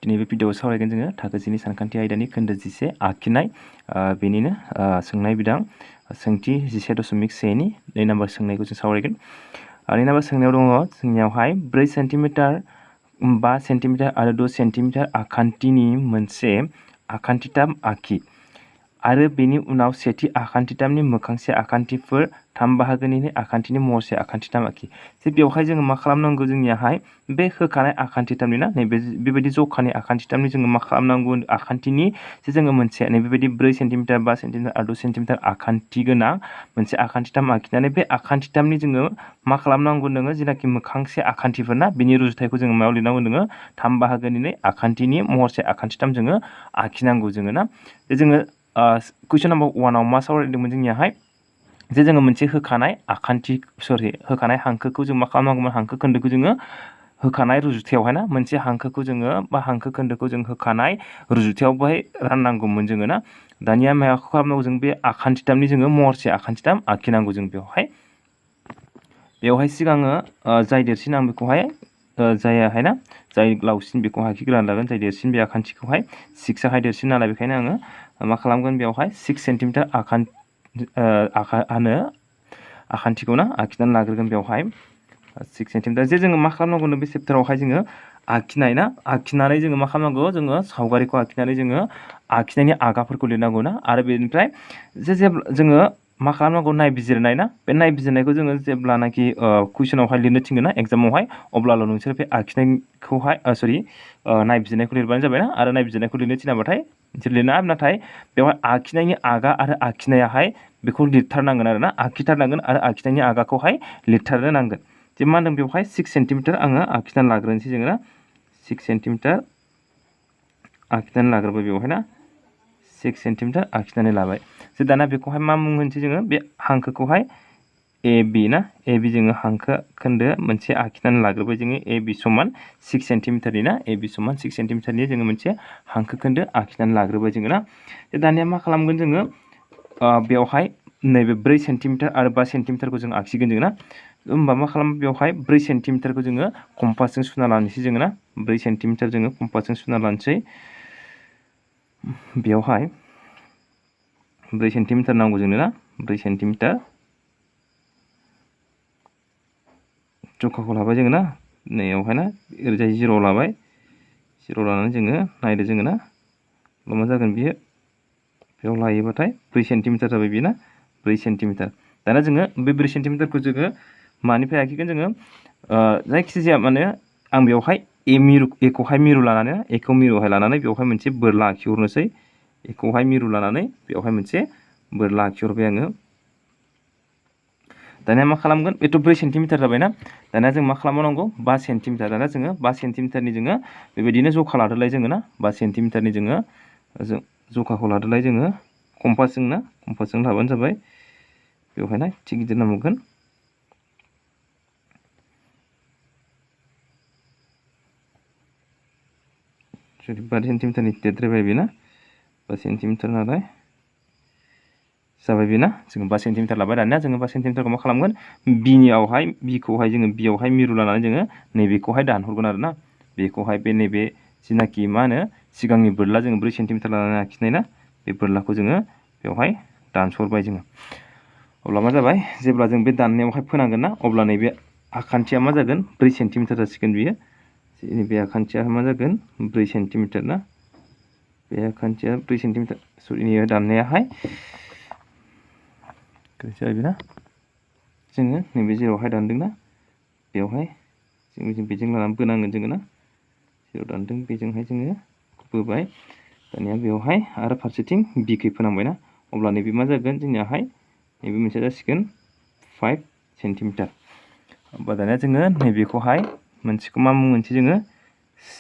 दिनै बे भिडिअआव सावरायगोन जोङो थाखो 10नि सानखान्थि आयदानि खोन्दो 11 आखिनाय बेनिनो सोंनाय बिदां सोंथि 11.1 नि 2 नम्बर सोंनायखौ जों सावरायगोन। 2 नम्बर सोंनायाव दङ जोंनियावहाय 4 सेन्टिमिटार 5 सेन्टिमिटार आरो 2 सेन्टिमिटार आखान्थिनि मोनसे आखान्थिथाम आखि आरो बेनि उनाव सेथि आखान्थिथामनि मोखांसे आखान्थिफोर 3 बाहागोनि आखान्थिनि महरसे आखान्थिथाम आखि। जे बेवहाय जोङो मा खालामनांगौ जोंनियाहाय बे होखानाय आखान्थिथामनि ना नैबे बेबायदि जखानि आखान्थिथामनि जोङो मा खालामनांगौ आखान्थिनि जे जोङो मोनसे नैबेबायदि 4 सेन्टिमिटार 5 सेन्टिमिटार आरो 2 सेन्टिमिटार आखान्थि गोनां मोनसे आखान्थिथाम आखिनानै बे आखान्थिथामनि जोङो मा खालामनांगौ नोङो जेनाखि मोखांसे आखान्थिफोर ना बिनि रुजुथायखौ जोङो मायाव लिरनांगौ नोङो 3 बाहागोनि आखान्थिनि महरसे आखान्थिथाम जोङो आखिनांगौ जोङो ना। जोङो कुइसन नम्बर 1 आव मा सावरायदोंमोन जोंनियाहाय जे जोङो मोनसे होखानाय होखानाय हांखोखौ जों मा खालामनांगौमोन हांखो खोन्दोखौ जोङो होखानाय रुजुथायावहाय ना मोनसे हांखोखौ जोङो बा हांखो खोन्दोखौ जों होखानाय रुजुथायाव बेहाय राननांगौमोन जोङो ना। दानिया मा खालामनांगौ जों बे आखान्थिथामनि जोङो महरसे आखान्थिथाम आखिनांगौ जों बेवहाय सिगाङो जाय देरसिन आं बेखौहाय जायाहाय ना जाय लावसिन बेखौ आखिग्रोनानै लागोन जाय देरसिन बे आखान्थिखौहाय 6 आहाय देरसिन नालाय बेखायनो आङो मा खालामगोन बेवहाय 6 सेन्टिमिटार आखान्थिखौ ना आखिनानै लाग्रोगोन बेवहाय 6 सेन्टिमिटार जे जोङो मा खालामनांगौ बे चेप्टारावहाय जोङो आखिनाय ना आखिनानै जोङो मा खालामनांगौ जोङो सावगारिखौ आखिनानै जोङो आखिनायनि आगाफोरखौ लिरनांगौ ना आरो बेनिफ्राय जेब्ला जोङो मा खालामनांगौ नायबिजिरनाय ना बे नायबिजिरनायखौ जोङो जेब्लानाखि कुइसनावहाय लिरनो थिनगोन ना एग्जामावहाय अब्लाल' नोंसोर बे आखिनायखौहाय नायबिजिरनायखौ लिरबानो जाबाय ना आरो नायबिजिरनायखौ लिरनो थिनाबाथाय नोंसोर लिरना नाथाय बेवहाय आखिनायनि आगा आरो आखिनायाहाय बेखौ लिरथारनांगोन आरो ना आखिथारनांगोन आरो आखिनायनि आगाखौहाय लिरथारनो नांगोन। जे मा होनदों बेवहाय 6 सेन्टिमिटार आङो आखिनानै लाग्रोनोसै जोङो ना 6 सेन्टिमिटार आखिनानै लाग्रोबाय बेवहाय ना 6 सेन्टिमिटार आखिनानै लाबाय। जे दाना बेखौहाय मा मुं होनसै जोङो बे हांखोखौहाय AB ना AB जोङो हांखो खोन्दो मोनसे आखिनानै लाग्रोबाय जोङो AB समान 6 सेन्टिमिटारनि ना AB समान 6 सेन्टिमिटारनि जोङो मोनसे हांखो खोन्दो आखिनानै लाग्रोबाय जोङो ना। दानिया मा खालामगोन जोङो बेवहाय नैबे 4 सेन्टिमिटार आरो 5 सेन्टिमिटारखौ जों आखिगोन जोङो ना। होमबा मा खालामो बेवहाय 4 सेन्टिमिटारखौ जोङो कम्पासजों सुना लानोसै जोङो ना 4 सेन्टिमिटार जोङो कम्पासजों सुना लानोसै बेवहाय 4 सेन्टिमिटार नांगौ जोंनो ना 4 सेन्टिमिटार जखाखौ लाबाय जोङो ना नैयावहाय ना ओरैजाय 0 लाबाय 0 लानानै जोङो नायदो जोङो ना मा जागोन बियो बेयाव लायोबाथाय 4 सेन्टिमिटार जाबाय बियो ना 4 सेन्टिमिटार। दाना जोङो बे 4 सेन्टिमिटारखौ जोङो मानिफ्राय आखिगोन जोङो जायखिजाया माने आं बेवहाय एकौहाय मिरु लानानै एकौ मिरुहाय लानानै बेवहाय मोनसे बोरला आखिहरनोसै एकौहाय मिरु लानानै बेवहाय मोनसे बोरला आखिहरबाय आङो। दानिया मा खालामगोन बेथ' 4 सेन्टिमिटार जाबायना दानिया जों मा खालामनांगौ 5 सेन्टिमिटार दाना जोङो 5 सेन्टिमिटारनि जोङो बेबायदिनो जखा लादोलाय जोङो ना 5 सेन्टिमिटारनि जोङो जखाखौ लादोलाय जोङो कम्पासजों लाबानो जाबाय बेवहाय ना थिग गिदिर नांगोन। जुदि 5 सेन्टिमिटारनि देरद्रायबाय बेना 5 सेन्टिमिटार नालाय जाबाय बेना जोङो 5 सेन्टिमिटार लाबाय दानिया जोङो 5 सेन्टिमिटारखौ मा खालामगोन बिखौहाय जोङो बियावहाय मिरु लानानै जोङो नैबेखौहाय दानहरगोन आरो ना बेखौहाय बे नैबे जिनाखि मा होनो सिगांनि बोरला जोङो 4 सेन्टिमिटार लानानै आखिनाय ना बे बोरलाखौ जोङो बेवहाय दानसरबाय जोङो। अब्ला मा जाबाय जेब्ला जों बे दाननायावहाय फोनांगोन ना अब्ला नैबे आखान्थिया मा जागोन 4 सेन्टिमिटार जासिगोन बियो बे आखान्थिया मा जागोन 4 सेन्टिमिटार ना बे आखान्थिया 4 सेन्टिमिटार सरि दाननायाहाय जाबाय बेना जोङो नैबे जेरावहाय दानदोंना बेवहाय जों बेजों लानानै बोनांगोन जोङो ना जेराव दानदों बेजोंहाय जोङो बोबाय दानिया बेवहाय आरो फारसेथिं बिखै फोनांबायना अब्ला नैबे मा जागोन जोंनियाहाय नैबे मोनसे जासिगोन 5 सेन्टिमिटार। होमबा दानिया जोङो नैबेखौहाय मोनसेखौ मा मुं मोनसे जोङो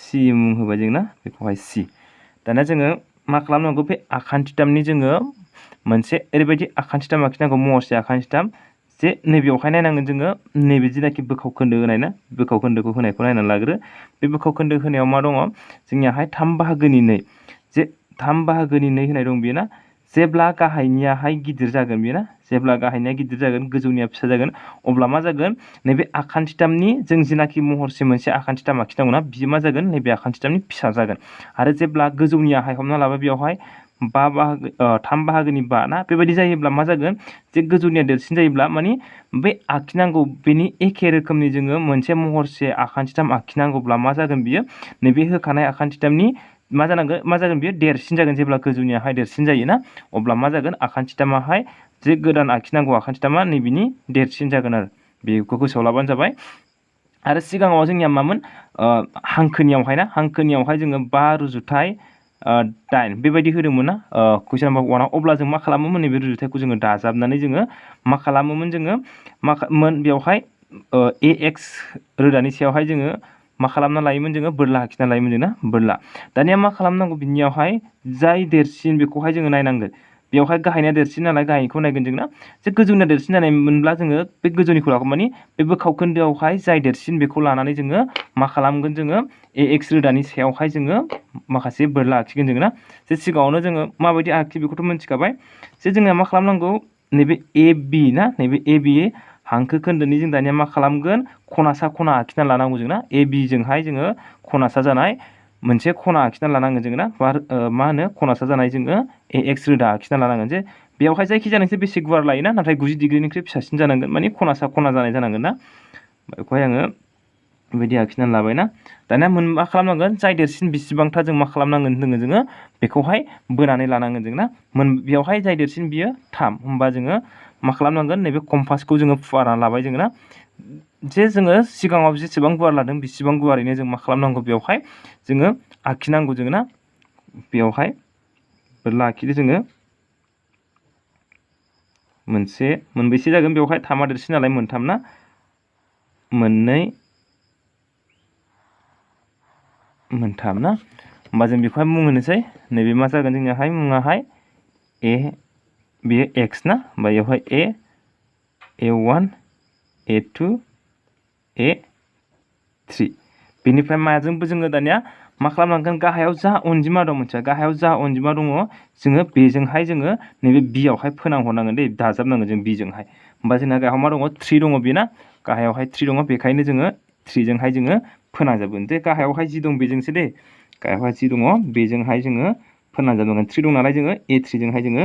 C मुं होबाय जों ना बेखौहाय C। दानिया जोङो मा खालामनांगौ बे आखान्थिथामनि जोङो मोनसे ओरैबायदि आखान्थिथाम आखिनांगौ महरसे आखान्थिथाम जे नैबेयावहाय नायनांगोन जोङो नैबे जिनाखि बोखाव खोन्दो होनाय ना बोखाव खोन्दोखौ होनायखौ नायनानै लाग्रो बे बोखाव खोन्दो होनायाव मा दङ जोंनियाहाय 3 बाहागोनि 2 जे 3 बाहागोनि 2 होनाय दं बेयो ना जेब्ला गाहायनियाहाय गिदिर जागोन बेना जेब्ला गाहायनिया गिदिर जागोन गोजौनिया फिसा जागोन अब्ला मा जागोन नैबे आखान्थिथामनि जों जिनाखि महरसे मोनसे आखान्थिथाम आखिनांगौना बियो मा जागोन नैबे आखान्थिथामनि फिसा जागोन आरो जेब्ला गोजौनियाहाय हमना लाबाय बेयावहाय 3 बाहागोनि 5 ना बेबायदि जायोब्ला मा जागोन जे गोजौनिया देरसिन जायोब्ला माने बे आखिनांगौ बेनि एखे रोखोमनि जोङो मोनसे महरसे आखान्थिथाम आखिनांगौब्ला मा जागोन बियो नैबे होखानाय आखान्थिथामनि मा जागोन बियो देरसिन जागोन जेब्ला गोजौनियाहाय देरसिन जायोना अब्ला मा जागोन आखान्थिथामाहाय जे गोदान आखिनांगौ आखान्थिथामा नैबिनि देरसिन जागोन आरो बेखौ गोसोआव लाबानो जाबाय आरो सिगाङाव जोंनिया मामोन हांखोनियावहाय जोङो 5/8 बेबायदि होदोंमोन ना कुइसन नाम्बार 1 आव अब्ला जों मा खालामोमोन नैबे रुजुथायखौ जोङो दाजाबनानै जोङो मा खालामोमोन जोङो बेवहाय ax रोदानि सायावहाय जोङो मा खालामना लायोमोन जोङो बोरला आखिना लायोमोन जोंना बोरला दानिया मा खालामनांगौ बिनियावहाय जाय देरसिन बेखौहाय जोङो नायनांगोन बेवहाय गाहायनिया देरसिन नालाय गाहायखौ नायगोन जोंना जे गोजौनिया देरसिन जानायमोनब्ला जोङो बे गोजौनिखौ लागोन माने बे बोखावखोन्दोआवहाय जाय देरसिन बेखौ लानानै जोङो मा खालामगोन जोङो ax रोदानि सायावहाय जोङो माखासे बोरला आखिगोन जोङो ना जे सिगाङावनो जोङो माबायदि आखि बेखौथ' मिथिखाबाय जे जोङो मा खालामनांगौ नैबे ab ना नैबे ab हांखो खोन्दोनि जों दानिया मा खालामगोन खनासा खना आखिना लानांगौ जोंना ab जोंहाय जोङो खनासा जानाय मोनसे खना आखिना लानांगोन जोङो ना मा होनो खनासा जानाय जोङो ax रोदा आखिना लानांगोन जे बेयावहाय जायखिजाया नोंसोर बेसे गुवार लायोना नाथाय 90 डिग्रीनिख्रुइ फिसासिन जानांगोन माने खनासा खना जानाय जानांगोन ना बेखौहाय आङो बेबायदि आखिनानै लाबायना दानिया मा खालामनांगोन जाय देरसिन बिसिबांथा जों मा खालामनांगोन जोङो बेखौहाय बोनानै लानांगोन जों ना बेयावहाय जाय देरसिन बियो 3 होमबा जोङो मा खालामनांगोन नैबे कम्पासखौ जोङो फुवारना लाबाय जोङो ना जे जोङो सिगाङाव जेसेबां गुवार लादों बेसेबां गुवारैनो जों मा खालामनांगौ बेवहाय जोङो आखिनांगौ जोङो ना बेवहाय बोरला आखिदो जोङो मोनबेसे जागोन बेवहाय 3आ देरसिन नालाय 3 ना 2 3 ना होमबा जों बेखौहाय मुं होनोसै नैबे मा जागोन जोंनियाहाय मुङाहाय बेयो x ना होमबा बेवहाय a1 a2 a3 बेनिफ्राय माजोंबो जोङो दानिया मा खालामनांगोन गाहायाव जा अनजिमा दं मोनसे गाहायाव जा अनजिमा दङ जोङो बेजोंहाय जोङो नैबे b आवहाय फोनांहरनांगोन दे दाजाबनांगोन जों b जोंहाय होमबा जोंना गाहायाव मा दङ 3 दङ बेना गाहायावहाय 3 दङ बेखायनो जोङो 3 जोंहाय जोङो फोनांजाबगोन जे गाहायावहाय जि दं बेजोंसो दे गाहायावहाय जि दङ बेजोंहाय जोङो फोनांजाबनांगोन 3 दं नालाय जोङो a3 जोंहाय जोङो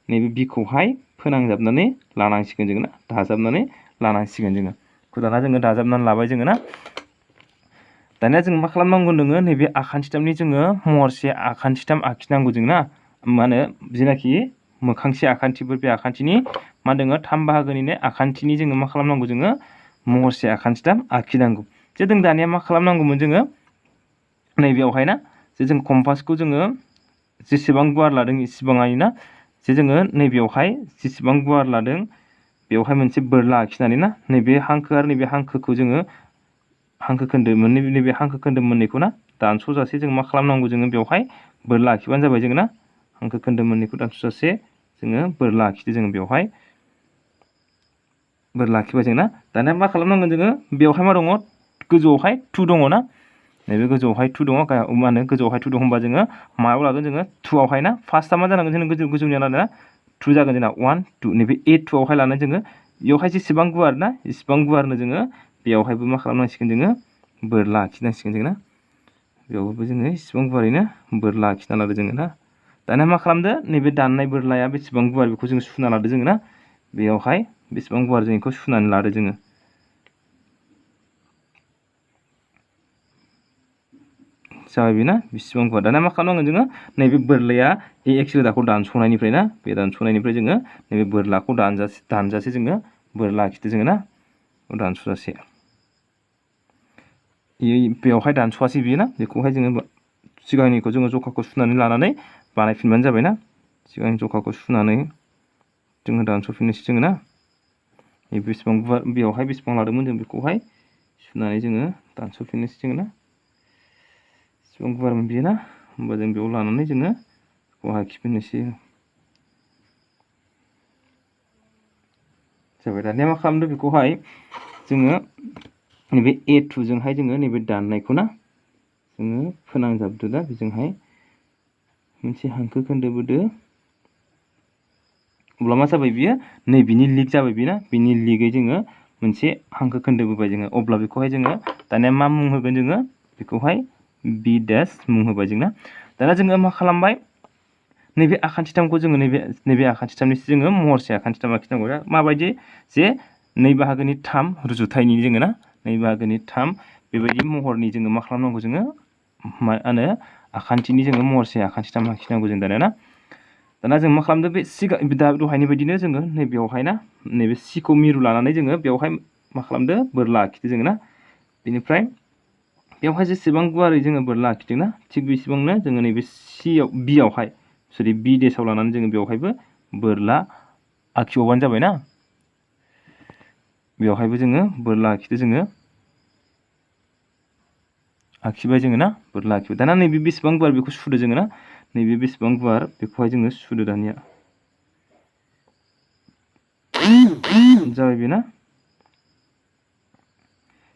नैबे b खौहाय फोनांजाबनानै लानांसिगोन जोङो ना दाजाबनानै लानांसिगोन जोङो दाना जोङो दाजाबनानै लाबाय जोङो ना दानिया जों मा खालामनांगौ नोङो नैबे आखान्थिथामनि जोङो महरसे आखान्थिथाम आखिनांगौ जों ना मा होनो जेनाखि मोखांसे आखान्थिफोर बे आखान्थिनि मा दङ 3 बाहागोनिनो आखान्थिनि जोङो मा खालामनांगौ जोङो महरसे आखान्थिथाम आखिनांगौ जे जों दानिया मा खालामनांगौमोन जोङो नैबेयावहाय ना जे जों कम्पासखौ जोङो जेसेबां गुवार लादों इसेबाङानो ना जे जोङो नैबेयावहाय जेसेबां गुवार लादों बेवहाय मोनसे बोरला आखिनानै ना नैबे हांखो आरो नैबे हांखोखौ जोङो हांखो खोन्दो नैबे हांखो खोन्दो मोननैखौ ना दानस'जासे जों मा खालामनांगौ जोङो बेवहाय बोरला आखिबानो जाबाय जोङो ना हांखो खोन्दो मोननैखौ दानस'जासे जोङो बोरला आखिदो जोङो बेवहाय बोरला आखिबाय जों ना दानिया मा खालामनांगोन जोङो बेवहाय मा दङ गोजौआवहाय 2 दङ ना नैबे गोजौआवहाय 2 दङ मा होनो गोजौआवहाय 2 दं होनबा जोङो मायाव लागोन जोङो 2 आवहाय ना फार्स्टआ मा जानांगोन जोङो गोजौनिया ना 2 जागोन जोंना 1 2 नैबे a2 आवहाय लानानै जोङो बेवहाय जेसेबां गुवार ना इसेबां गुवारनो जोङो बेयावहायबो मा खालामनांसिगोन जोङो बोरला आखिनांसिगोन जों ना बेयावबो जोङो इसेबां गुवारैनो बोरला आखिना लादो जोङो ना दानिया मा खालामदो नैबे दाननाय बोरलाया बेसेबां गुवार बेखौ जोङो सुना लादो जोङो ना बेयावहाय बेसेबां गुवार जों बेखौ सुनानै लादो जोङो जाबाय बेना बेसेबां गुवार दानिया मा खालामनांगोन जोङो नैबे बोरलाया ax रोदाखौ दानस'नायनिफ्राय ना बे दानस'नायनिफ्राय जोङो नैबे बोरलाखौ दानजासे जोङो बोरला आखिदो जोङो ना दानस'जासे बेवहाय दानस'वासै बियो ना बेखौहाय जोङो सिगांनिखौ जोङो जखाखौ सुनानै लानानै बानायफिनबानो जाबाय ना सिगांनि जखाखौ सुनानै जोङो दानस'फिननोसै जोङो ना बेसेबां गुवार बेवहाय बेसेबां लादोंमोन जों बेखौहाय सुनानै जोङो दानस'फिननोसै जोङो ना बेसेबां गुवारमोन बियो ना होमबा जों बेयाव लानानै जोङो बेखौ आखिफिननोसै जाबाय दानिया मा खालामदो बेखौहाय जोङो नैबे a2 जोंहाय जोङो नैबे दाननायखौ ना जोङो फोनांजाबदो दा बेजोंहाय मोनसे हांखो खोन्दो बोदो अब्ला मा जाबाय बियो नैबिनि लिग जाबाय बिना बिनि लिगै जोङो मोनसे हांखो खोन्दो बोबाय जोङो अब्ला बेखौहाय जोङो दानिया मा मुं होगोन जोङो बेखौहाय बी डैश मुं होबाय जोंना दाना जोङो मा खालामबाय नैबे आखान्थिथामखौ जोङो नैबे आखान्थिथामनिसो जोङो महरसे आखान्थिथाम आखिनांगौ माबायदि जे नै बाहागोनि 3 रुजुथायनि जोङो ना नै बाहागोनि 3 बेबायदि महरनि जोङो मा खालामनांगौ जोङो मा होनो आखान्थिनि जोङो महरसे आखान्थिथाम आखिनांगौ जों दाना जों मा खालामदों बे सि दा दहायनि बायदिनो जोङो नैबेयावहाय ना नैबे सिखौ मिरु लानानै जोङो बेवहाय मा खालामदो बोरला आखिदो जोङो ना बेनिफ्राय बेवहाय जेसेबां गुवारै जोङो बोरला आखिदोंना थिग बेसेबांनो जोङो नैबे सियाव बियावहाय सरि बी डेशआव लानानै जोङो बेवहायबो बोरला आखिबावबानो जाबाय ना बेवहायबो जोङो बोरला आखिदो जोङो आखिबाय जोङो ना बोरला आखिबाय दाना नैबे बेसेबां गुवार बेखौ सुदो जोङो ना नैबे बेसेबां गुवार बेखौहाय जोङो सुदो दानिया जाबाय बेना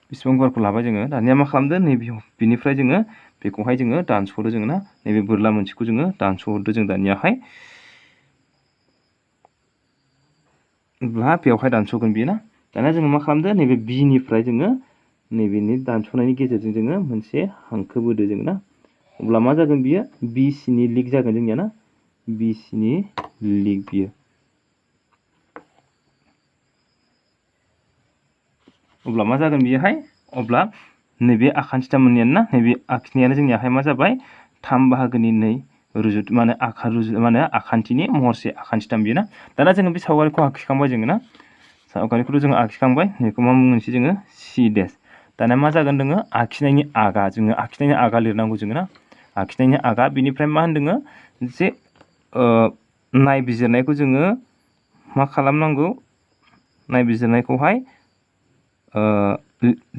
बेसेबां गुवारखौ लाबाय जोङो दानिया मा खालामदो नैबेयाव बिनिफ्राय जोङो बेखौहाय जोङो दानस'दो जोङो ना नैबे बोरला मोनसेखौ जोङो दानस'हरदो जों दानियाहाय अब्ला बेवहाय दानस'गोन बियो ना दानिया जोङो मा खालामदो नैबे बिनिफ्राय जोङो नैबेनि दानस'नायनि गेजेरजों जोङो मोनसे हांखो बोदो जोङो ना अब्ला मा जागोन बियो बी सिनि लिग जागोन जोंनिया ना बी सिनि लिग बियो अब्ला मा जागोन बियोहाय अब्ला नैबे आखान्थिथाम मोननैयानो ना नैबे आखिनायानो जोंनियाहाय मा जाबाय 3 बाहागोनि 2 माने आखान्थिनि महरसे आखान्थिथाम बियो ना दाना जोङो बे सावगारिखौ आखिखांबाय जोङो ना सावगारिखौथ' जोङो आखिखांबाय बेखौ मा मुं होनोसै जोङो सी डैश दाना मा जागोन जोङो आखिनायनि आगा जोङो आखिनायनि आगा लिरनांगौ जोङो ना आखिनायनि आगा बिनिफ्राय मा होनदों जे नायबिजिरनायखौ जोङो मा खालामनांगौ नायबिजिरनायखौहाय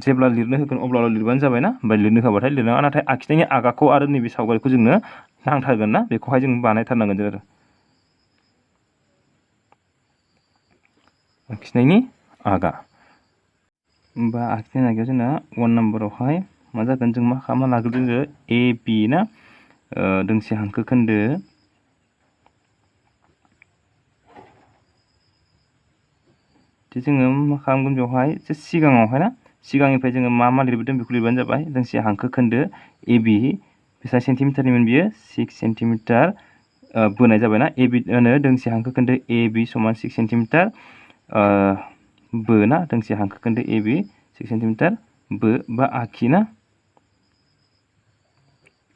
जेब्ला लिरनो होगोन अब्ला लिरबानो जाबाय ना ओमफ्राय लिरनो होबाथाय लिरनाङा नाथाय आखिनायनि आगाखौ आरो नैबे सावगारिखौ जोंनो नांथारगोन ना बेखौहाय जों बानायथारनांगोन जों आखिनायनि आगा होमबा आखिनायनि आगायाव जोंना 1 नाम्बारावहाय मा जागोन जों मा खालामना लाग्रोदों जोङो ए बी ना दोंसे हांखो खोन्दो जोङो मा खालामगोन बेवहाय सिगाङावहाय ना सिगांनिफ्राय जोङो मा लिरबोदों बेखौ लिरबानो जाबाय दोंसे हांखो खोन्दो ए बी बेसेबां सेन्टिमिटारनिमोन बियो 6 सेन्टिमिटार बोनाय जाबाय ना ए बी होनो दोंसे हांखो खोन्दो ए बी समान 6 सेन्टिमिटार बो ना दोंसे हांखो खोन्दो ए बी 6 सेन्टिमिटार बो बा आखि ना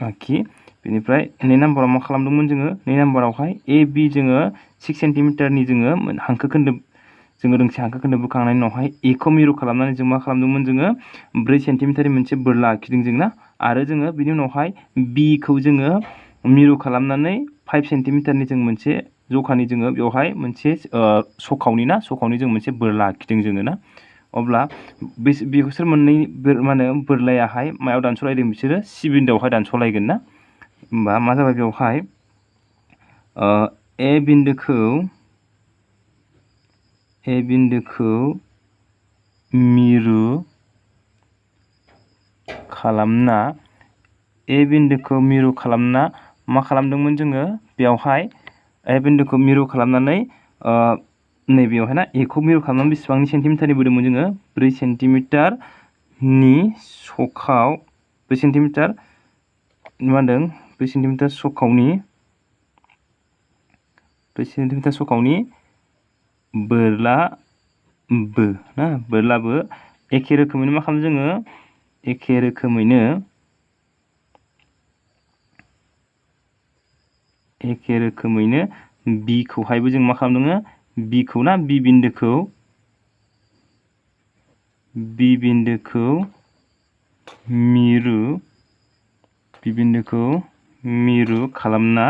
आखि बेनिफ्राय 2 नाम्बाराव मा खालामदोंमोन जोङो 2 नाम्बारावहाय ए बी जोङो 6 सेन्टिमिटारनि जोङो हांखो खोन्दो जोङो दोंसे हांखो खोन्दो बोखांनायनि उनावहाय ए खौ मिरु खालामनानै जों मा खालामदोंमोन जोङो 4 सेन्टिमिटारनि मोनसे बोरला आखिदों जों ना आरो जोङो बिनि उनावहाय बी खौ जोङो मिरु खालामनानै 5 सेन्टिमिटारनि जों मोनसे जखानि जोङो बेवहाय मोनसे सखावनि ना सखावनि जों मोनसे बोरला आखिदों जोङो ना अब्ला बिसोर मोननै मा होनो बोरलायाहाय मायाव दानस'लायदों बिसोरो सि बिन्दोआवहाय दानस'लायगोन ना होमबा मा जाबाय बेवहाय ए बिन्दोखौ मिरु खालामना मा खालामदोंमोन जोङो बेवहाय ए बिन्दोखौ मिरु खालामनानै नैबेयावहाय ना ए खौ मिरु खालामनानै बेसेबांनि सेन्टिमिटारनि बोदोंमोन जोङो 4 सेन्टिमिटारनि सखाव 4 सेन्टिमिटार मा होनदों 4 सेन्टिमिटार सखावनि बोरलाबो ना बोरलाबो एखे रोखोमैनो मा खालामो जोङो एखे रोखोमैनो बी खौहायबो जों मा खालामदों बी खौ ना बी बिन्दोखौ मिरु खालामना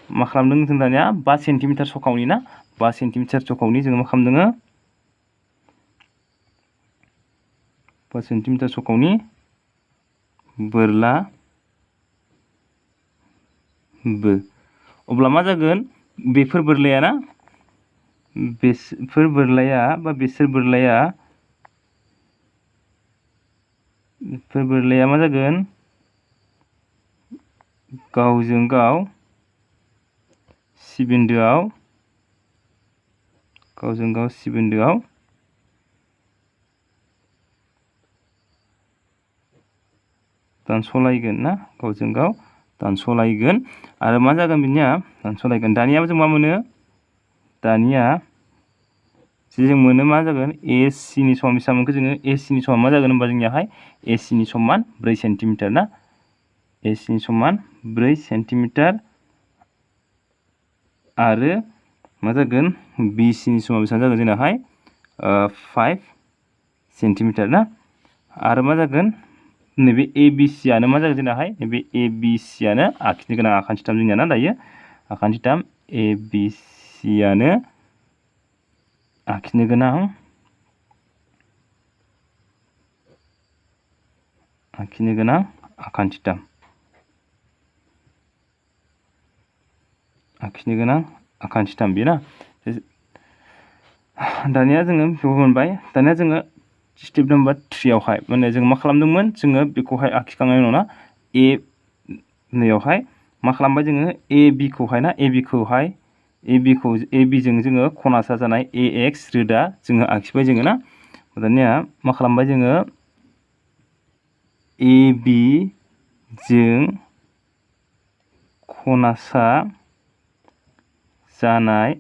मा खालामदों जों दानिया 5 सेन्टिमिटार सखावनि ना 5 सेन्टिमिटार सखावनि जोङो मा खालामदों 5 सेन्टिमिटार सखावनि बोरलाबो अब्ला मा जागोन बेफोर बोरलाया मा जागोन गावजों गाव सिबिन्दोआव दानस'लायगोन ना गावजों गाव दानस'लायगोन आरो मा जागोन बिनिया दानस'लायगोन दानिया जों मा मोनो दानिया जों मोनो मा जागोन AC नि समान बेसेबां मोनखो जोङो AC नि समान मा जागोन होनबा जोंनियाहाय AC नि समान 4 सेन्टिमिटार ना AC नि समान 4 सेन्टिमिटार आरो मा जागोन BC नि समान बेसेबां जागोन जोंनाहाय 5 सेन्टिमिटार ना आरो मा जागोन नैबे ABC आनो मा जागोन जोंनाहाय नैबे ABC आनो आखिनो गोनां आखान्थिथाम जोंनिया ना दायो आखान्थिथाम ABC आनो आखिनो गोनां आखान्थिथाम बेयो ना दानिया जोङो बेखौ मोनबाय दानिया जोङो स्टेप नम्बर 3 आवहाय माने जों मा खालामदोंमोन जोङो बेखौहाय आखिखांनायनि उनाव ना नैयावहाय मा खालामबाय जोङो AB खौहाय ना AB जों जोङो खनासा जानाय AX रोदा जोङो आखिबाय जोङो ना दानिया मा खालामबाय जोङो AB जों खनासा जानाय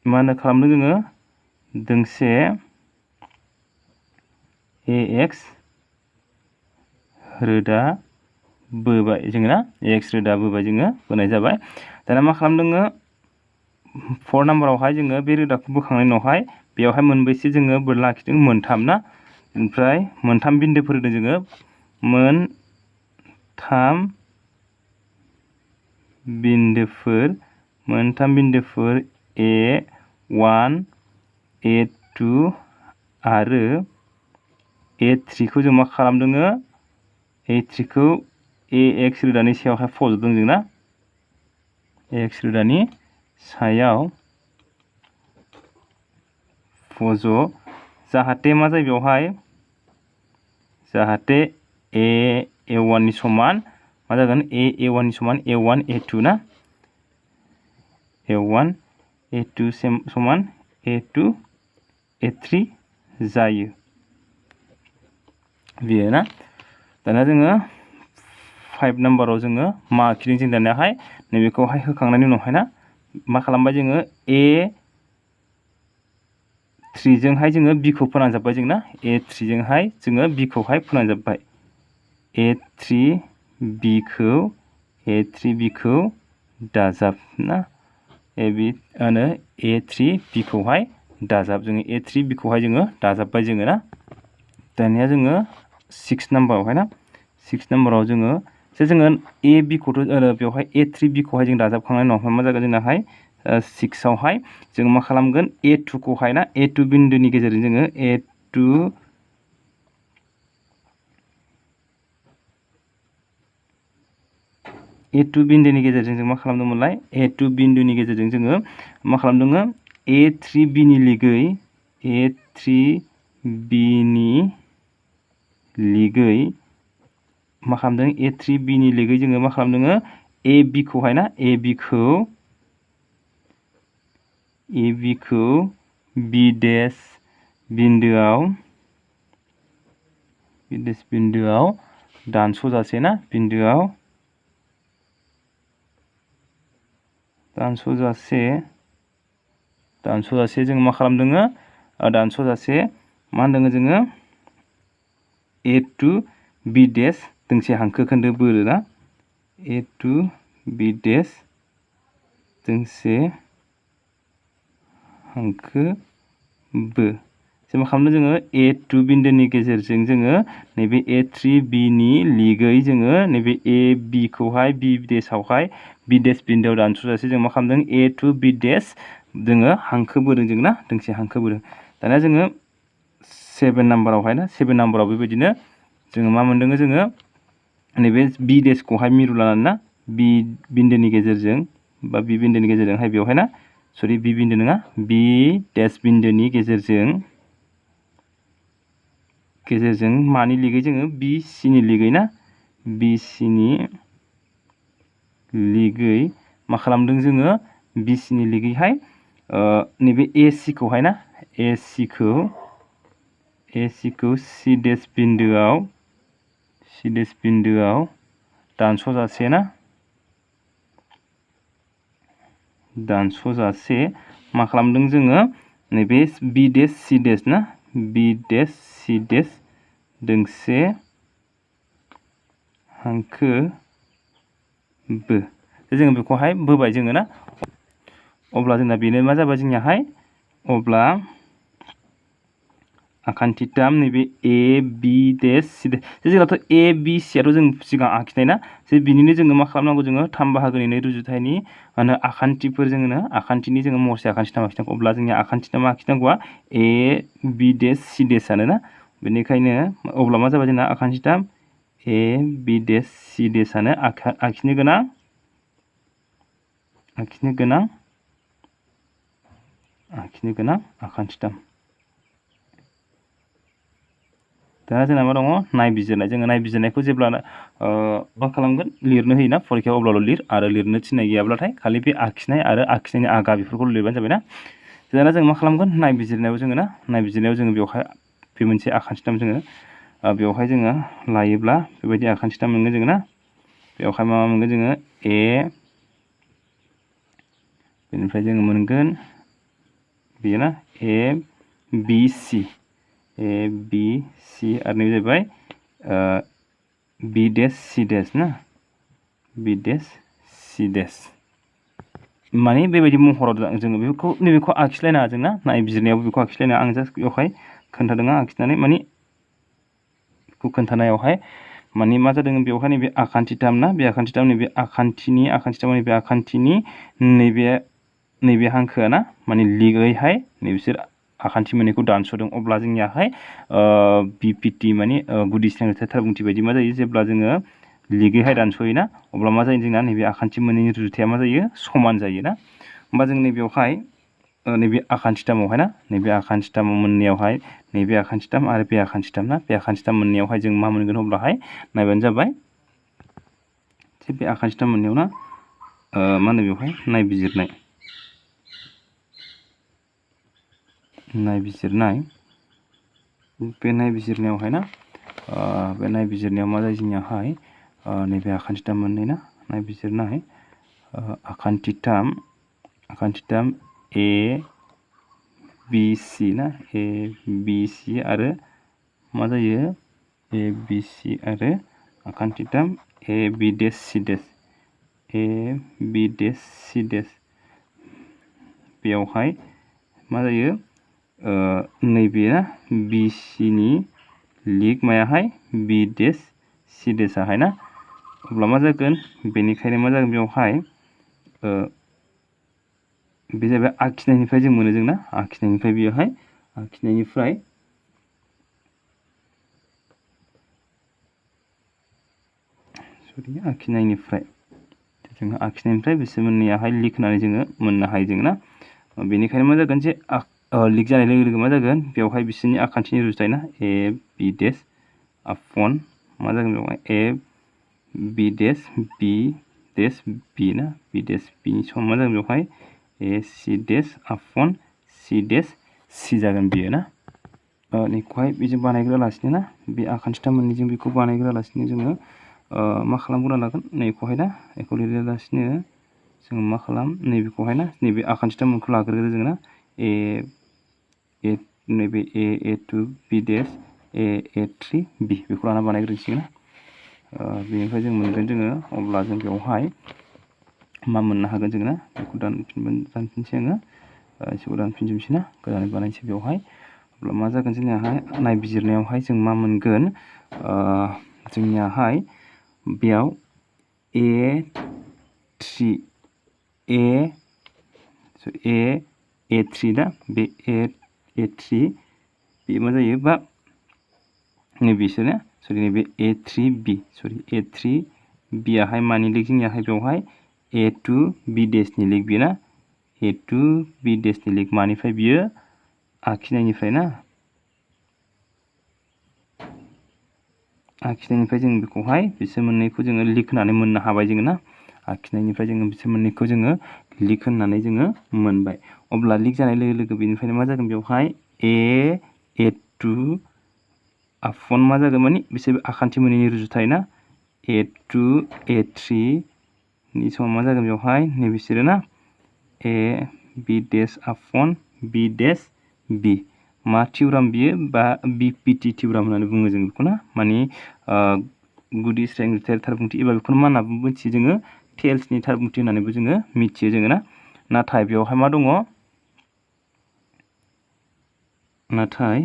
मा होनो खालामदों जोङो दोंसे AX रोदा बोबाय जोङो ना AX रोदा बोबाय जोङो बोनाय जाबाय दाना मा खालामदोङो 4 नाम्बारावहाय जोङो बे रोदाखौ बोखांनायनि उनावहाय बेयावहाय मोनबेसे जोङो बोर लाखिदों मोनथाम ना ओमफ्राय मोनथाम बिन्दोफोर होदों जोङो मोनथाम बिन्दोफोर A1 A2 आरो A3 खौ जों मा खालामदोङो A3 खौ AX रोदानि सायावहाय फज'दों जों ना AX रोदानि सायाव फज' जाहाथे मा जायो बेवहाय जाहाथे A1 नि समान मा जागोन A1 नि समान A1 A2 ना A1 A2 समान A2 A3 जायो बेयो ना दाना जोङो 5 नाम्बाराव जोङो मा आखिदों जों दानियाहाय नैबेखौहाय होखांनायनि उनावहाय ना मा खालामबाय जोङो A3 जोंहाय जोङो B खौ फोनांजाबबाय जों ना A3 जोंहाय जोङो B खौहाय फोनांजाबबाय A3 B खौ दाजाब ना A3 B खौहाय दाजाब जोङो A3 B खौहाय जोङो दाजाबबाय जोङो ना दानिया जोङो 6 नाम्बारावहाय ना 6 नाम्बाराव जोङो जोङो AB खौथ' बेवहाय A3 B खौहाय जों दाजाबखांनायनि उनावहाय मा जागोन जोंनाहाय 6 आवहाय जों मा खालामगोन A2 खौहाय ना A2 बिन्दोनि गेजेरजों जोङो A2 बिन्दोनि गेजेरजों जों मा खालामदोंमोनलाय A2 बिन्दोनि गेजेरजों जोङो मा खालामदोङो A3B नि लिगै मा खालामदों A3B नि लिगै जोङो मा खालामदोङो AB खौहाय ना AB खौ B देश बिन्दोआव दानस'जासे ना बिन्दोआव दानस'जासे जों मा खालामदोङो दानस'जासे मा होनदोङो जोङो A2 B देश दोंसे हांखो खोन्दो बोरो ना A2 B देश दोंसे हांखो बो जों मा खालामदों जोङो A2 बिन्दोनि गेजेरजों जोङो नैबे A3B नि लिगै जोङो नैबे AB खौहाय B देशआवहाय B देश बिन्दोआव दानस'जासे जों मा खालामदों A2 B देश जोङो हांखो बोदों जों ना दोंसे हांखो बोदों दानिया जोङो 7 नाम्बारावहाय ना 7 नाम्बाराव बेबायदिनो जोङो मा मोनदों जोङो नैबे B देशखौहाय मिरु लानानै ना B बिन्दोनि गेजेरजों बा B बिन्दोनि गेजेरजोंहाय बेवहाय ना सरि B बिन्दो नङा B देश बिन्दोनि गेजेरजों मानि लिगै जोङो BC नि लिगै ना BCनि लिगै मा खालामदों जोङो BCनि लिगैहाय नैबे AC खौहाय ना AC खौ C देश बिन्दोआव दानस'जासे ना दानस'जासे मा खालामदों जोङो नैबे B देश C देश ना B देश C देश दोंसे हांखो बो जोङो बेखौहाय बोबाय जोङो ना अब्ला जोंना बेनो मा जाबाय जोंनियाहाय अब्ला आखान्थिथाम नैबे A B देश C देश जोंनाथ' A B C आथ' जों सिगां आखिनाय ना जे बिनिनो जोङो मा खालामनांगौ जोङो 3 बाहागोनि 2 रुजुथायनि माने आखान्थिफोर जोङो आखान्थिनि जोङो महरसे आखान्थिथाम आखिनांगौ अब्ला जोंनि आखान्थिथाम आखिनांगौआ A B देश C देश आनो ना बेनिखायनो अब्ला मा जाबाय जोंना आखान्थिथाम A B देश C देश आनो आखिनो गोनां आखान्थिथाम दा जोंना मा दङ नायबिजिरनाय जोङो नायबिजिरनायखौ जेब्ला मा खालामगोन लिरनो होयोना फरिखायाव अब्लाल' लिर आरो लिरनो थिननाय गैयाब्लाथाय खालि बे आखिनाय आरो आखिनायनि आगा बेफोरखौ लिरबानो जाबाय ना दाना जों मा खालामगोन नायबिजिरनायाव जोङो ना नायबिजिरनायाव जोङो बेवहाय बे मोनसे आखान्थिथाम जोङो बेवहाय जोङो लायोब्ला बेबायदि आखान्थिथाम मोनगोन जोङो ना बेवहाय मा मोनगोन जोङो A बेनिफ्राय जोङो मोनगोन बेयो ना A B C A B C आरो नैबे जाहैबाय B देश C देश ना B देश C देश माने बेबायदि महराव जोङो बेखौ नैबेखौ आखिलायनाङा जोंना नायबिजिरनायावबो बेखौ आखिलायनाङा आं जास्ट बेवहाय खोन्थादों आखिनानै माने बेखौ खोन्थानायावहाय माने मा जादों बेवहाय नैबे आखान्थिथाम ना बे आखान्थिथाम नैबे आखान्थिनि नैबे हांखोआ ना माने लिगैहाय नैबिसोर आखान्थि मोननैखौ दानस'दों अब्ला जोंनियाहाय BPT माने गुदि सिनायथि थारबुंथि बायदि मा जायो जेब्ला जोङो लिगैहाय दानस'योना अब्ला मा जायो जोंना नैबे आखान्थि मोननैनि रुजुथाया मा जायो समान जायो ना होमबा जों नैबेयावहाय नैबे आखान्थिथामावहाय ना नैबे आखान्थिथाम मोननैयावहाय नैबे आखान्थिथाम आरो बे आखान्थिथाम ना बे आखान्थिथाम मोननैयावहाय जों मा मोनगोन अब्लाहाय नायबानो जाबाय जे बे आखान्थिथाम मोननैयाव ना मा होनो बेवहाय नायबिजिरनाय बे नायबिजिरनायावहाय ना बे नायबिजिरनायाव मा जायो जोंनियाहाय नैबे आखान्थिथाम मोननै ना नायबिजिरनाय आखान्थिथाम A B C ना A B C आरो मा जायो A B C आरो आखान्थिथाम A B देश C देश A B देश C देश बेयावहाय मा जायो नैबे ना BCनि लिग मायाहाय B देश C देशाहाय ना अब्ला मा जागोन बेनिखायनो मा जागोन बेवहाय बे जाबाय आखिनायनिफ्राय जों मोनो जोंना आखिनायनिफ्राय बेयावहाय आखिनायनिफ्राय बिसोर मोननैयाहाय लिग होनानै जोङो मोननो हायो जों ना बेनिखायनो मा जागोन जे लिग जानाय लोगो लोगो मा जागोन बेवहाय बिसोरनि आखान्थिनि रुजुथाय ना A B देश अपन मा जागोन बेवहाय A B देश B देश B ना B देश B नि समान मा जागोन बेवहाय A C देश अपन C देश C जागोन बेयो ना नैखौहाय बेजों बानायग्रोआलासिनो ना बे आखान्थिथाम मोननैजों बेखौ बानायग्रोआलासिनो जोङो मा खालामग्रोना लागोन नैखौहाय ना बेखौ लिरालासिनो जोङो मा खालाम नैबेखौहाय ना नैबे आखान्थिथाम मोनखौ लाग्रोगोन जोङो ना नैबे A2 B देश A3 B बेखौ लाना बानायग्रोनोसै ना बेनिफ्राय जों मोनगोन जोङो अब्ला जों बेवहाय मा मोननो हागोन जोङो ना बेखौ दानफिनसै आङो एसेखौ दानफिनजोबसै ना गोदानै बानायसै बेवहाय अब्ला मा जागोन जोंनियाहाय नायबिजिरनायावहाय जों मा मोनगोन जोंनियाहाय बेयाव A3 दा बे A3 बे मा जायो बा नैबेसोरनो सरि नैबे A3B आहाय मानि लिग जोंनियाहाय बेवहाय A2 B देशनि लिग बेयो ना A2 B देशनि लिग मानिफ्राय बियो आखिनायनिफ्राय ना आखिनायनिफ्राय जों बेखौहाय बिसोर मोननैखौ जोङो लिक होनानै मोननो हाबाय जोङो ना आखिनायनिफ्राय जोङो बिसोर मोननैखौ जोङो लिक होनानै जोङो मोनबाय अब्ला लिक जानाय लोगो लोगो बेनिफ्रायनो मा जागोन बेवहाय A2 आपन मा जागोन माने बिसोर आखान्थि मोननैनि रुजुथाय ना A2 A3 नि समाव मा जागोन बेवहाय नै बिसोरो ना A B dash upon B dash B मा थिउराम बियो बा BPT थिउराम होननानै बुङो जों बेखौ ना माने गुदि स्रेंथि थारबुंथि एबा बेखौनो मा होनना मिथियो जोङो टेल्सनि थारबुंथि होननानैबो जोङो मिथियो जोङो ना नाथाय बेवहाय मा दङ नाथाय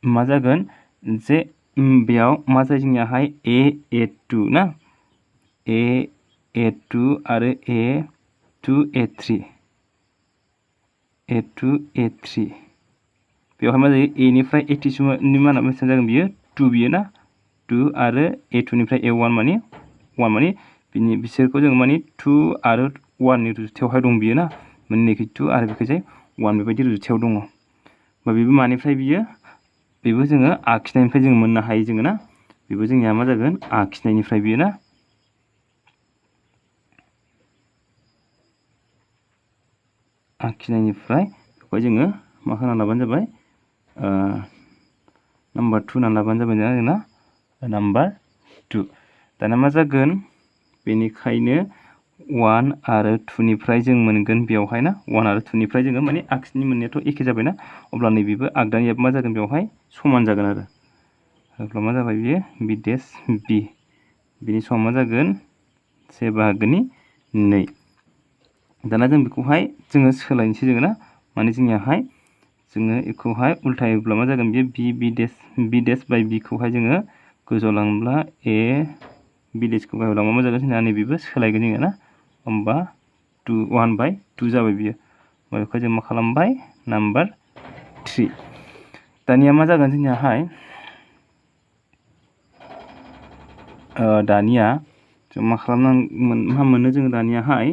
मा जागोन जे बेयाव मा जायो जोंनियाहाय A2 ना A2 आरो A2 A3 बेवहाय मा जायो A निफ्राय A2 सिमनि मा होनना बेसेबां जागोन बियो 2 बियो ना 2 आरो A2 निफ्राय A1 माने 1 माने बिसोरखौ जों माने 2 आरो 1 नि रुजुथायावहाय दं बियो ना मोननैखै 2 आरो बेखैजाय 1 बेबायदि रुजुथायाव दङ बा बेबो मानिफ्राय बियो बेबो जोङो आखिनायनिफ्राय जों मोननो हायो जोङो ना बेबो जोंनिया मा जागोन आखिनायनिफ्राय बियो ना आखिनायनिफ्राय बेखौ जोङो मा खालामना लाबानो जाबाय नाम्बार 2 होनना लाबानो जाबाय जोंना नाम्बार 2 दाना मा जागोन बेनिखायनो 1 आरो 2 निफ्राय जों मोनगोन बेवहाय ना 1 आरो 2 निफ्राय जोङो माने आखिनि मोननायाथ' एखे जाबाय ना अब्ला नैबेबो आगदानियाबो मा जागोन बेवहाय समान जागोन आरो अब्ला मा जाबाय बियो B dash B बिनि समान मा जागोन 1 बाहागोनि 2 दाना जों बेखौहाय जोङो सोलायनोसै जोङो ना माने जोंनियाहाय जोङो बेखौहाय उल्थायोब्ला मा जागोन बियो B dash by B खौहाय जोङो गोजौआव लांब्ला A B dash खौ गाहायाव लांबा मा जागोन जोंना नैबेबो सोलायगोन जोङो ना होमबा 1/2 जाबाय बियो बेखौ जों मा खालामबाय नाम्बार 3 दानिया मा जागोन जोंनियाहाय दानिया जों मा खालामनांगोन मा मोनो जोङो दानियाहाय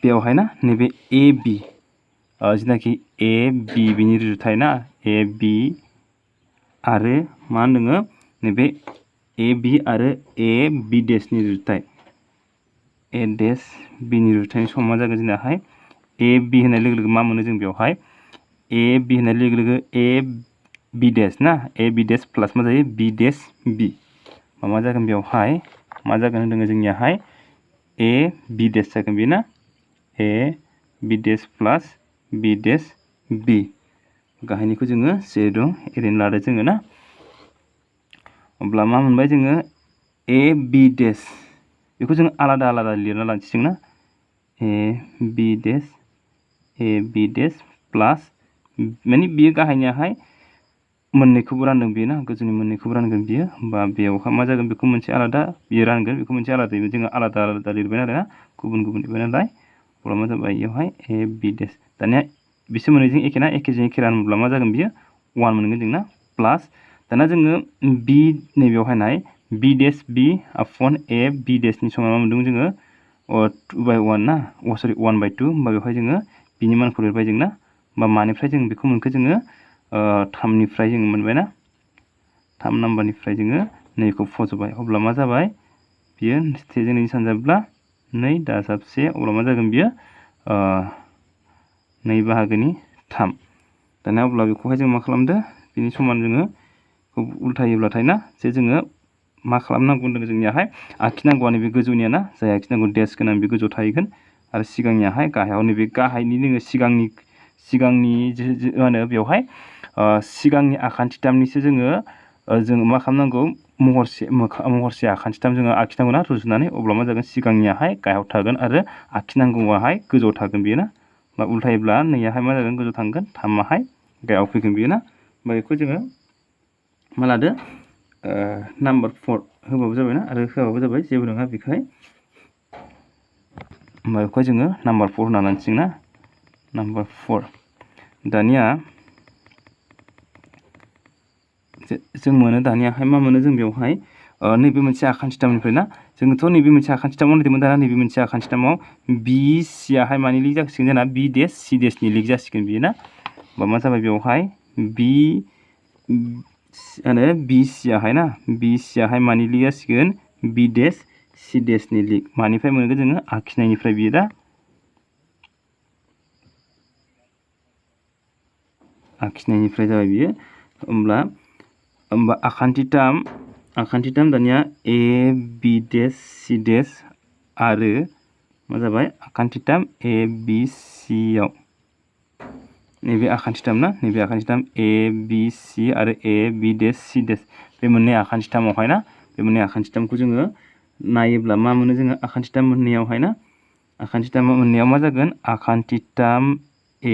बेवहाय ना नैबे AB जेनाखि AB बिनि रुजुथाय ना AB आरो मा होनदों नैबे AB आरो AB dash नि रुजुथाय A dash B नि रुजुथायनि समान मा जागोन जोंनाहाय AB होननाय लोगो लोगो मा मोनो जों बेवहाय AB होननाय लोगो लोगो AB dash ना AB dash प्लास मा जायो B dash B मा जागोन बेवहाय मा जागोन होनदों जोंनियाहाय AB dash जागोन बे ना AB dash प्लास B dash B गाहायनिखौ जोङो जे दं ओरैनो लादो जोङो ना अब्ला मा मोनबाय जोङो AB dash बेखौ जों आलादा आलादा लिरना लानोसै जों ना AB dash प्लास माने बियो गाहायनियाहाय मोननैखौबो रानदों बियो ना गोजौनि मोननैखौबो रानगोन बियो होमबा बेयावहाय मा जागोन बेखौ मोनसे आलादा बियो रानगोन बेखौ मोनसे आलादा जोङो आलादा आलादा लिरबाय आरो ना गुबुन गुबुन लिरबाय नालाय अब्ला मा जाबाय बेयावहाय AB dash दानिया बिसोर मोननैजों एखे ना एखेजों एखे रानोब्ला मा जागोन बियो 1 मोनगोन जों ना प्लास दाना जोङो B नैबेयावहाय नाय B dash B upon A B dash नि समान मा मोनदों जोङो 2/1 ना सरि 1/2 होमबा बेवहाय जोङो बिनि मानखौ लिरबाय जों ना होमबा मानिफ्राय जों बेखौ मोनखो जोङो 3 निफ्राय जोङो मोनबाय ना 3 नाम्बारनिफ्राय जोङो नैखौ फज'बाय अब्ला मा जाबाय बियो जोंनि सानजाब्ला 2 दाजाबसे अब्ला मा जागोन बियो 2 बाहागोनि 3 दाना अब्ला बेखौहाय जों मा खालामदो बिनि समान जोङो उल्थायोब्लाथाय ना जे जोङो मा खालामनांगौ होनदों जोंनियाहाय आखिनांगौआ नैबे गोजौनिया ना जाय आखिनांगौ देश गोनां बे गोजौआव थाहैगोन आरो सिगांनियाहाय गाहायाव नैबे गाहायनि जोङो सिगांनि मा होनो बेवहाय सिगांनि आखान्थिथामनिसो जोङो मा खालामनांगौ महरसे आखान्थिथाम जोङो आखिनांगौ ना रुजुनानै अब्ला मा जागोन सिगांनियाहाय गाहायाव थागोन आरो आखिनांगौआहाय गोजौआव थागोन बेयो ना बा उल्थायोब्ला नैयाहाय मा जागोन गोजौआव थांगोन 3आहाय गाहायाव फैगोन बेयो ना होमबा बेखौ जोङो मा लादो नाम्बार 4 होबाबो जाबाय ना आरो होआबाबो जाबाय जेबो नङा बेखौहाय होमबा बेखौहाय जोङो नाम्बार 4 होनना लानोसै ना नाम्बार 4 दानिया जों मोनो दानियाहाय मा मोनो जों बेवहाय नैबे मोनसे आखान्थिथामनिफ्राय ना जोंथ' नैबे मोनसे आखान्थिथामाव नायदोंमोन दाना नैबे मोनसे आखान्थिथामाव BCआहाय मानि लिक जासिगोन जोंना B dash C dash नि लिक जासिगोन बियो ना होमबा मा जाबाय बेवहाय BC याहाय ना BC याहाय मानि लिग जासिगोन B dash C dash नि लिग मानिफ्राय मोनगोन जोङो आखिनायनिफ्राय बियो दा आखिनायनिफ्राय जाबाय बियो होमबा आखान्थिथाम दानिया A B dash C dash आरो मा जाबाय आखान्थिथाम A B C याव नैबे आखान्थिथाम ना नैबे आखान्थिथाम A B C आरो A B dash C dash बे मोननै आखान्थिथामावहाय ना बे मोननै आखान्थिथामखौ जोङो नायोब्ला मा मोनो जोङो आखान्थिथाम मोननैयावहाय ना आखान्थिथाम मोननैयाव मा जागोन आखान्थिथाम A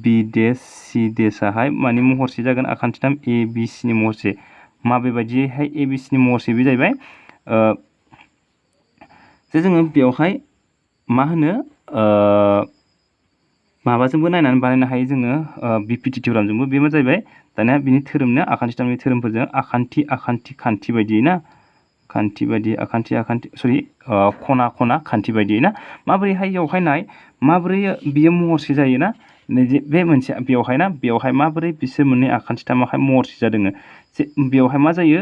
B dash C dash आहाय मानि महरसे जागोन आखान्थिथाम A B C नि महरसे माबेबायदिहाय A B C नि महरसे बे जाहैबाय जे जोङो बेवहाय मा होनो माबाजोंबो नायनानै बानायनो हायो जोङो बिपिटि थिउरामजोंबो बे मा जाहैबाय दानिया बिनि धोरोमनो आखान्थिथामनि धोरोमफोरजों खान्थि बायदियै ना खान्थि बायदि खना खान्थि बायदियै ना माबोरैहाय बेवहाय नाय माबोरै बियो महरसे जायो ना बे मोनसे बेवहाय ना बेवहाय माबोरै बिसोर मोननै आखान्थिथामाहाय महरसे जादों जे बेवहाय मा जायो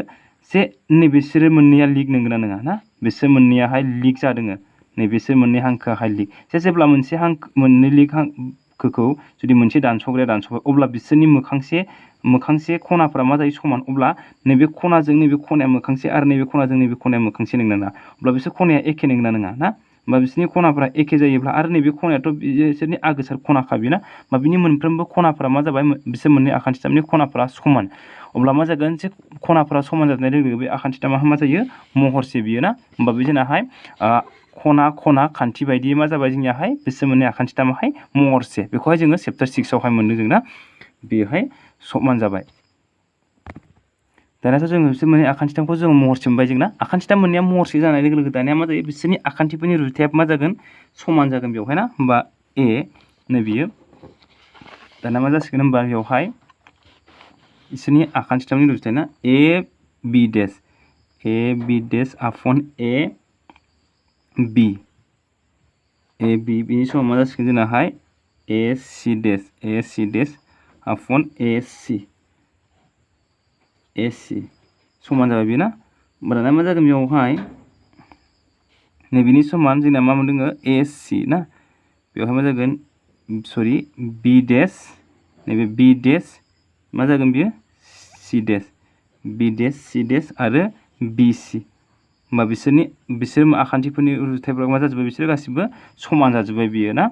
जे नैबेसोरो मोननैया लिग नंगौना नङा ना बिसोर मोननैयाहाय लिग जादों नैबेसोर मोननै हांखोआहाय लिग जेब्ला मोनसे मोननै लिग हांखोखौ जुदि मोनसे दानस'ग्राया दानस'बाय अब्ला बिसोरनि मोखांसे खनाफोरा मा जायो समान अब्ला नैबे खनाजों नैबे खनाया मोखांसे आरो नैबे खनाजों नैबे खनाया मोखांसे नंगौना नङा अब्ला बिसोर खनाया एखे नंगौना नङा ना होमबा बिसोरनि खनाफोरा एखे जायोब्ला आरो नैबे खनायाथ' बिसोरनि आगोसार खनाखा बेना होमबा बिनि मोनफ्रोमबो खनाफोरा मा जाबाय बिसोर मोननै आखान्थिथामनि खनाफोरा समान अब्ला मा जागोन जे खनाफोरा समान जानाय लोगो लोगो बे आखान्थिथामा मा जायो महरसे बियो ना होमबा बे जोंनाहाय खना खान्थि बायदि मा जाबाय जोंनियाहाय बिसोर मोननै आखान्थिथामाहाय महरसे बेखौहाय जोङो चेप्टार 6 आवहाय मोनदों जोंना बेहाय समान जाबाय दानियाथ' जोङो बिसोर मोननै आखान्थिथामखौ जोङो महरसे मोनबाय जोंना आखान्थिथाम मोननैया महरसे जानाय लोगो लोगो दानिया मा जायो बिसोरनि आखान्थिफोरनि रुजुथाया मा जागोन समान जागोन बेवहाय ना होमबा A नै बियो दानिया मा जासिगोन होमबा बेवहाय बिसोरनि आखान्थिथामनि रुजुथाय ना A B dash upon A B बिनि समाव मा जासिगोन जोंनाहाय A C dash upon A C समान जाबाय बेना होमबा दाना मा जागोन बेवहाय नैबेनि समान जोंना मा मोनदों A C ना बेवहाय मा जागोन B dash नैबे B dash मा जागोन बियो C dash आरो B C होमबा बिसोर आखान्थिफोरनि रुजुथायफोरा मा जाजोब्बाय बिसोर गासिबो समान जाजोब्बाय बियो ना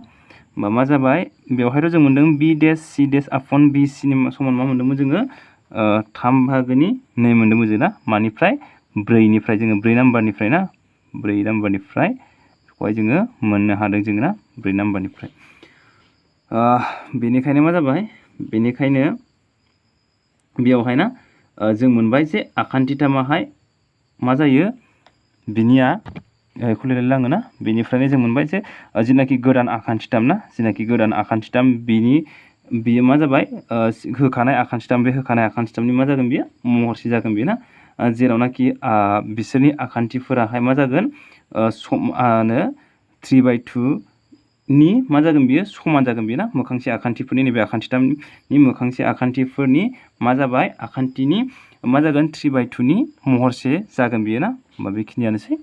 होमबा मा जाबाय बेवहायथ' जों मोनदों B dash C dash upon B C नि समान मा मोनदोंमोन जोङो 3/2 मोनदोंमोन जों ना मानिफ्राय 4निफ्राय जोङो 4 नाम्बारनिफ्राय ना 4 नाम्बारनिफ्राय बेखौहाय जोङो मोननो हादों जोङो ना 4 नाम्बारनिफ्राय बेनिखायनो मा जाबाय बेनिखायनो बेयावहाय ना जों मोनबाय जे आखान्थिथामाहाय मा जायो बिनिया बेखौ लिरलाङो ना बेनिफ्रायनो जों मोनबाय जे जेनाखि गोदान आखान्थिथाम ना जेनाखि गोदान आखान्थिथाम बियो मा जाबाय होखानाय आखान्थिथाम बे होखानाय आखान्थिथामनि मा जागोन बियो महरसे जागोन बियो ना जेरावनाखि बिसोरनि आखान्थिफोराहाय मा जागोन 3/2 नि मा जागोन बियो समान जागोन बियो ना मोखांसे आखान्थिफोरनि नैबे आखान्थिथामनि मोखांसे आखान्थिफोरनि मा जाबाय आखान्थिनि मा जागोन 3/2 नि महरसे जागोन बियो ना होमबा बेखिनियानोसै